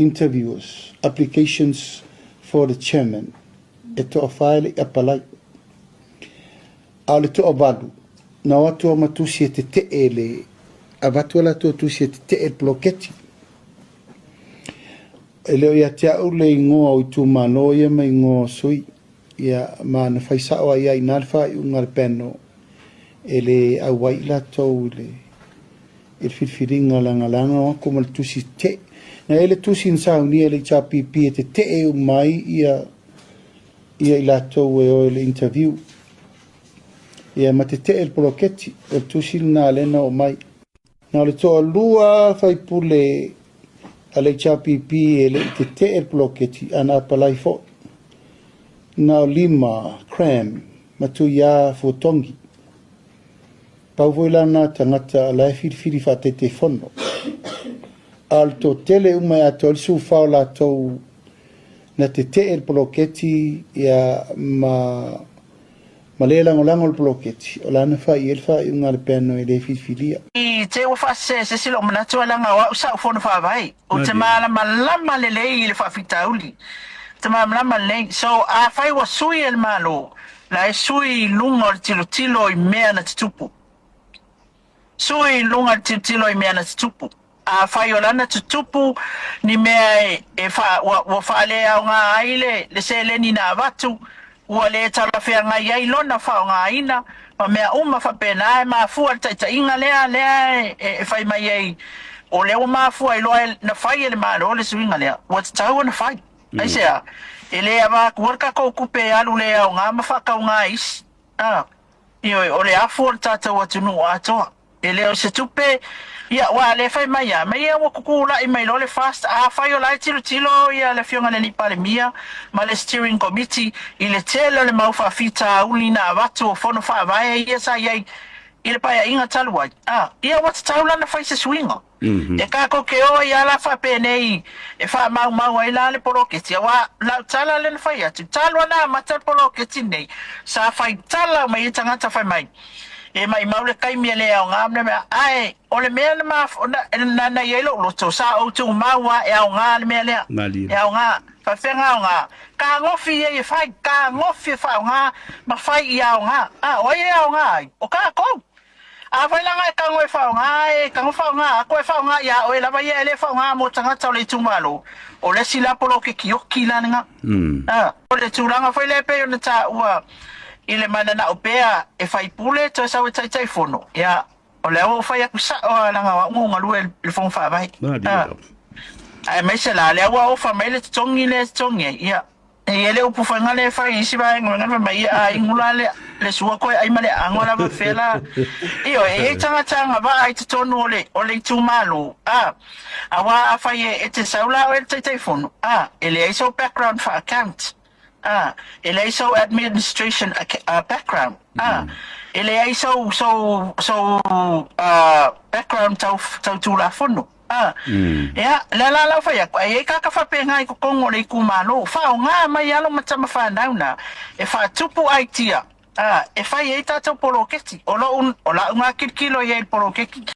interviewers, applications for the chairman, e toafa e le i apalai. A o le toavalu, na o atu ma tusi e tetee le, avatu e latou tusi e tetee le poloketi. E le o ia te au le igoa o itumalo ia ma igoa o sui, ia, ma na fai sao ai lava i ina le faaiuga a le panel e le auai i latou i le i le filifiliga leaga o atu ma le tusi tetee. Na i ai le tusi na saunia e le HRPP e tetee uma ai ia ia i latou e o i le interview. Ia ma tetee le poloketi, o le tusi lena lea na oo mai. Na o le toalua faipule a le HRPP e le i tetee le poloketi a na apalai foi. Na o Lima, Cram, ma Tuiā Fuatongi. Pau foi la na tagata o la e filifili faa-Taitaifono. A o le toatele uma e atoa ai le 14 o latou na tetee le poloketi ia ma ma le lagolago le poloketi, o la na fai i ai le faaiuga a le panel e le filifilia. I te ua faasese se isi lou manatu leaga o au sa'u fono faavae ou te malamalama lelei i le faafitauli ou te malamalama lelei so afai ua sui e le Malo la e sui i luga o le tilotilo i mea na tutupu sui i luga o le tilotilo i mea na tutupu. Afai o lana tutupu ni mea e ua faaleaoga ai le seleni na avatu, ua le talafeagai ai lona faaaogaina, ma mea uma faapena, e mafua le taitaiga lea lea e fai mai ai, o lea ua mafua ai loa na fai e le Malo le suiga lea, ua tatau ona fai. Aisea? E le avatua le tatou tupe e alu le aoga ma faatauga e isi. Ioe, o le afu o le tatou atunuu atoa. E le o se tupe, ia, aua o lea e fai mai lava, mai ia ua tutulai mai loa le FAST, afai o la e tilotilo ia le Afioga i le Alii Palemia ma le Steering Committee i le tele o le mau faafitauli na avatu o Fono Faavae ia sa i ai i le Paeaiga talu ai, a, ia ua tatau la ona fai se suiga. E tatou te o ai lava la faapenei e faamaumau ai la le poloketi, aua lau tala lea na fai atu, talu lava ona amata le poloketi lenei, sa fai tala uma i ai tagata fai mai, e maimau le taimi e le aoga ma le mea, ae o le mea na na i ai lou loto, sa ou tumau lava e aoga le mea lea, e aoga. Faafefea aoga? Tagofi ia e fai, tagofi e faaaoga ma fai ia aoga. A o ai e aoga ai? O tatou. Afai la e tago e faaaoga e tago faaaoga atu ae faaaoga ia oe lava ia e le faaaoga mo tagata o le itumalo, o le isi la poloketi oki la lena. A, o le tulaga foi lea e pei ona taua i le mananao pea e faipule toe sau e Taitaifono, ia, o lea ua ou fai atu sao lava leaga o au na ou galue i le Fono Faavae. A, aemaise la lea ua ofa mai le totogi lea e totogi ai, ia, E i ai le upu foi lea e fai i isi vaega fai mai ia a inu la le le sua koe ai ma le ago lava fea la. Ioe, e i ai tagata agavaa i totonu o le o le itumalo, a, aua afai e e te sau la oe le Taitaifono, a, e leai sou background faa-account, a, e leai sou administration background, a, e leai sou sou sou background tau tau Tulafono. A, ia, lea la lau fai atu, a i ai kāka faapena i totonu o le itumalo, faaaoga mai alo ma tama fanau na e faatupu aitia, a, e fai ai tatou poloketi. O lou, o lau na tilotilo i ai i le poloketi.